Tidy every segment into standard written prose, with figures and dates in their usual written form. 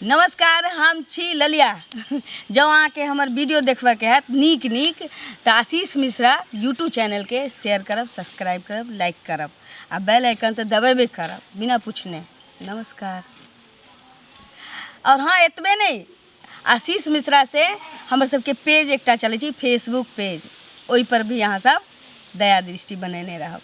नमस्कार, हम छी ललिया। जँ अहाँके हमर वीडियो देखबऽके हैत नीक नीक तऽ आशीष मिश्रा यूट्यूब चैनलके शेयर करब, सब्सक्राइब करब, लाइक करब आ बेल आइकन तऽ दबेबे करब बिना पूछने। नमस्कार। और हाँ, एतबे नहि, आशीष मिश्रा से हमर सबके पेज एकटा चलै छै, फेसबुक पेज, ओहिपर भी अहाँ सब दया दृष्टि बनेने रहब।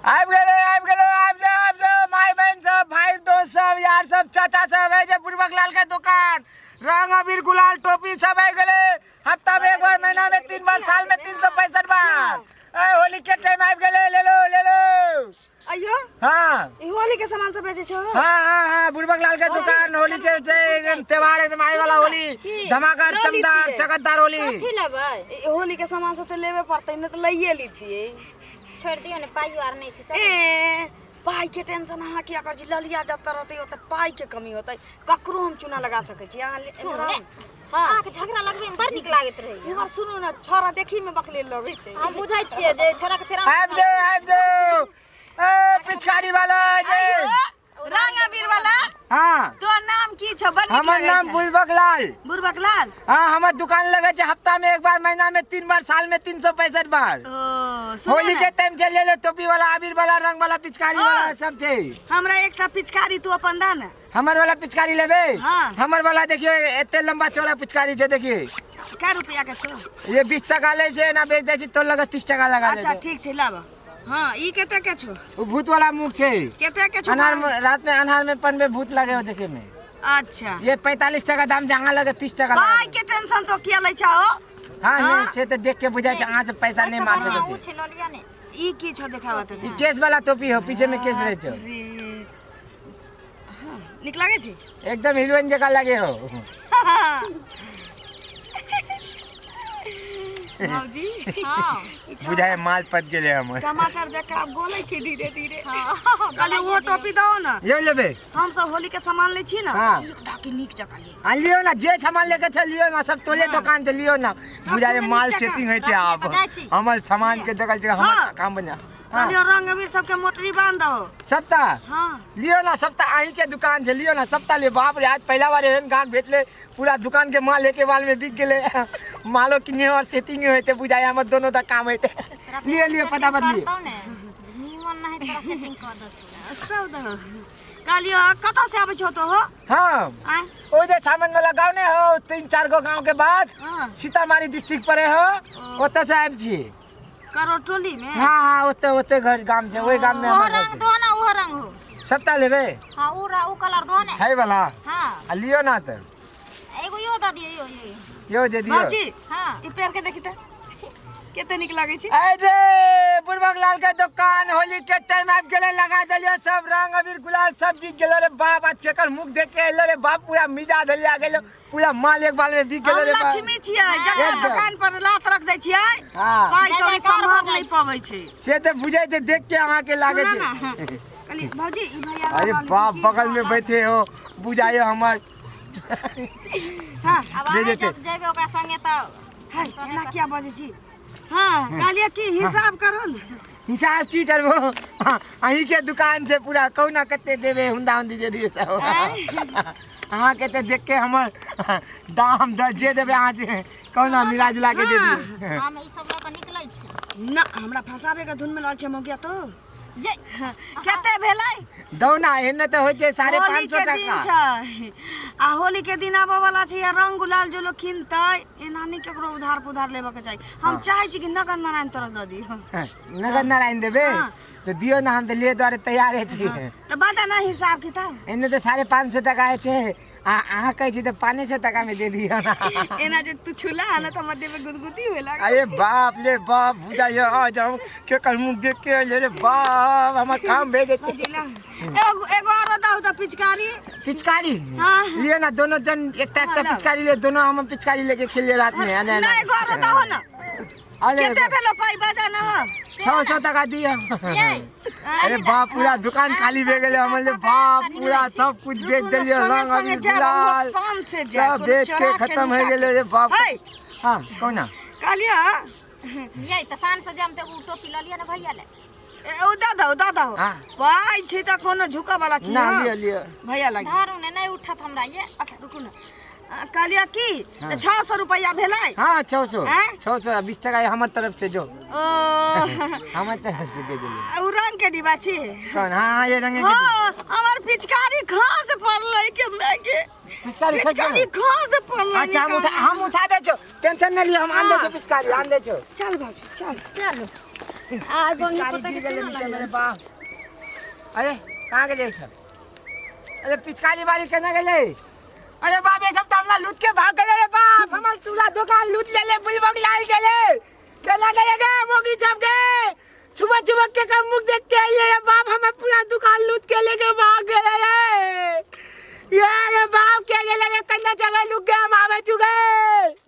आबि गेलै, आबि गेलै, आबि जाओ, आबि जाओ, माय बहन सब, भाई दोस्त सब, यार सब, चाचा सब, है जे बुढ़बक लाल के दुकान, रंग अबीर गुलाल टोपी सब आबि गेलै। हफ्ता में एक बार, महीना में 3 बार, साल में 365 बार। ए होली के टाइम आबि गेलै, ले लो, ले लो। अइयो। हाँ। ई होली के सामान सब बेचै छौ? हाँ हाँ हाँ, बुढ़बक लाल के दुकान, होली के छै एकदम त्योहार, एकदम आए वाला होली, धमाका, चमदार चकदार होली। कथी लेबै? ई होली के सामान सब तऽ लेबे पड़तै, नहि तऽ लैये लितियै। छोड़ि दियौ ने, पाइयो आर नहि छै, चलू। ए पाइ के टेंशन अहाँ किया करै छी ललिया? जतऽ रहतै ओतऽ पाइ के कमी होतै? ककरो हम चूना लगा सकै छी। अहाँ सुनू ने, अहाँके झगड़ा लगबै मे बड़ नीक लागैत रहैया। इम्हर सुनू ने, छोरा देखी में बकले लगै छै। हम बुझै छियै जे छोरा के फेर आबि जाओ, आबि जाओ, ए पिचकारी वाला जे। रंग अबीर वाला। हाँ। तोर नाम की छौ? बड़ नीक हमर लगै नाम छै। बुलबक लाल। बुड़बक लाल। हाँ, हमर दुकान लगे छै हफ्ता में एक बार, महीना में 3 बार, साल में 365 बार। ओ सुनू होली ने, के टाइम छै, ले लो, टोपी वाला, अबीर वाला, रंग वाला, पिचकारी ओ। वाला सब छै। हमरा एकटा पिचकारी तू अपन दा ने। हमर वाला पिचकारी लेबे? हाँ। हमर वाला देखियो, एते लंबा चौड़ा पिचकारी छै, देखिए। कै रुपया के छौ? ये 20 टका ले छै, एना बेच दै छी, तोर लगे 30 टका लगा अच्छा दे। ठीक छै, लाब। हाँ, ई कते के छौ? ओ भूत वाला मुख छै। कते के छौ? अन्हार में, रात में अन्हार में पन में भूत लगे हो देखे में। अच्छा। ये 45 टका दाम, जहाँ लगे 30 टका लगा पाई दे। के टेंशन तो किया लै छौ? हाँ, हाँ? ये से तो देख के बुझाय छै अहाँ से पैसा नहीं मार सकै ओ छै। छै ललिया ने। ई की छौ देखावा त? ई केस वाला टोपी हो, पीछे में केस रहे छौ। रे। हाँ, नीक लागै छै। एकदम हीरोइन जकाँ लगे हो। भौजी। हाँ। बुझाय माल पत गेले हमर। टमाटर जकाँ आब गोलै छै धीरे धीरे। हाँ। कहलियै ओहो टोपी दहो ने। यो लेबे? हम सब होली के सामान लै छी ने। हाँ। एक ढाकी नीक जकाँ ले। आ लियो ना, जे सामान लेके छै लियो ना, सब तोले दुकान से लियो ना। बुझाय माल सेटिंग होइ छै आब। जाइ छी। हमर सामान के जगह जगह हमर हाँ। काम बना। हाँ। कहलियै रंग अबीर सबके मोटरी बांध दहो। सबटा? हाँ। लियो ना सबटा, अहीं के दुकान छै, लियो ना सबटा ले। बाप रे, आज पहला बार एहन गाहक भेटले, पूरा दुकान के माल एके बार में बिक गेले। मालो किने और सेटिंग होइ छै, बुझाय हमर दोनों दा काम होइते। लियो लियो, फटाफट लियो। करतौ ने निमन नहि तोरा सेटिंग कऽ देतौ। सब दहो। कहलियै कतऽ से आबै छौ तो हो? हाँ। आँय? ओ जे सामान वाला गाँव ने हो, 3-4 गो गाँव के बाद। हाँ। सीतामढ़ी डिस्ट्रिक्ट पड़े हो, ओतऽ से आबि छी। करोड़ टोली में? हाँ हाँ, ओते ओते घर गाम छै, ओहि गाम में ओहो हमर घर रंग छै। दो ना, ओहो रंग हो। सबटा लेबे? हाँ, उ कलर दो ने। है वाला? हाँ। आ लियो ना तऽ। एगो यो दऽ दियौ, यो यो। यो दे दियो। भौजी। हाँ। ई पेड़ के देखी तऽ कते नीक लागै छै। ए जे बुढ़बक लाल के दुकान, होली के टाइम आबि गेलै, लगा देलियो सब रंग अबीर गुलाल सब बिक गेलो रे बाप। आज केकर मुख देख के एलो रे बाप, पूरा मिजा धलिया गेलो, पूरा माल एक बार में बिक गेलो हम रे बाप। लक्ष्मी छियै, जकरा एकदम। दुकान पर लात रख दै छियै, हाँ। पाइ जय कौड़ी जयकार सम्हार हो नहि पबै छै। से तऽ बुझै छै, देख के अहाँ के लागे सुनऽ ने, छै। हाँ। कहली भौजी, ई भैया अरे लऽ बाप, लेलखिन। बगल में बैठे हो, बुझाइयो हमर। हाँ। आब ले अहाँ जेतै। जब जेबै ओकरा संगे तऽ है, एना किया बजै छी? हाँ, कहलियै की हिसाब करू ने। हिसाब की करबो, अहीं के दुकान छै पूरा, कहू ना कते देबै, हुंदा हुंदी दे दियौ सब। अहाँ के तऽ देख के हमर दाम दर जे देबै अहाँ से कहू ना, मिला जुला के दे दियौ। हम ई सब लऽ कऽ निकलै छी। ना, हमरा फंसाबे के धुन में लल छै मौगिया तो। ये कते भेलै? दौ ना, एहन तऽ होइ छै साढ़े होली पाँच सौ के दिन टका। छै आ होली के दिन आबऽ वाला छै, आ रंग गुलाल जो लोग किनतै, एना नहि केकरो उधार पुधार लेबऽ के चाही। हम चाहै छी कि नगद नारायण तोरा दऽ दियौ। नगद नारायण देबै? हाँ। तऽ दियौ ने, हम तऽ लिए दुआरे तैयारे छी। तऽ बता ना हिसाब किताब। एने तऽ 550 टका होइ छै, आ अहाँ कहै छी तऽ 500 टका में दे दियौ ना। एना जे तू छुला ना तऽ हमर देह में गुदगुदी हुए लागल। अरे बाप रे बाप, बुझाइयो आज हम केकर मुँह देख के एलियै रे बाप, हमर काम भए जेतै। भौजी ला। एगो एगो आरो दहु तऽ पिचकारी। पिचकारी? हाँ। लियो ना, दोनों जन एकटा एकटा हाँ, लाओ। पिचकारी ले, दोनों हम पिचकारी लेके खेलिए रात में। आने ना, एगो आरो दहो ना। अरे कते भेलो पाइ बजा ना हो? 600 टका दियो। ये अरे बाप, पूरा दुकान खाली भए गेलै हमर रे बाप, पूरा सब कुछ बेच देलियै, संगे रंग संगे अबीर जायब, हमरो गुलाल शान से जायब, सब कोनो बेच के चोरा के खत्म हो नुका गेलै के। रे बाप। है। हाँ, कहू ना। कहलियै ये तऽ शान से जाम तऽ एगो टोपी लऽ लिअ ने भैया ले। ए, ओ दऽ दहो, दऽ दहो। हाँ। पाइ छै तऽ कोनो झुकऽ वाला चीज ना हँ? लिअ लिअ। भैया लग। धरू ने, नहि उठत हमरा ये। अच्छा रुकू ने। कहलियै की तऽ 600 रुपैआ भेलै। हाँ, 600। हैं? 600 20 टका हमर तरफ से जो। ओ। हमर तरफ से दे देलियै। ओ रंग के डिब्बा छी। कौन? हाँ हाँ, ये रंग के। हाँ, हमर पिचकारी खस पड़लै के माय के। पिचकारी खस पिचकारी खस पड़लै। अच्छा, हम उठा दै छौ, टेंशन नहीं लियो, हम आन दै छौ पिचकारी, आन दै छौ। चल बाबू चल। चलू आ बहिन पिचकारी पोता के गिर गेलै केना नीचे लागल? मेरे बाप। अरे कहाँ गेलै सब? अरे पिचकारी वाली केना गेलै? अरे बाप, ये सब तो हमरा लूट के भाग गेलै रे बाप। हमर चूल्हा दुकान लूट लेले, बुलबक लाल गेलै। केना गेलै गे मोगी सब गे? छुबक छुबक के कम मुख देख के आइए रे बाप, हमर पूरा दुकान लूट के लेके भाग गेलै रे। ये रे बाप, के गेलै रे? कन्ना जगह लुक गए, हम आवे चुके।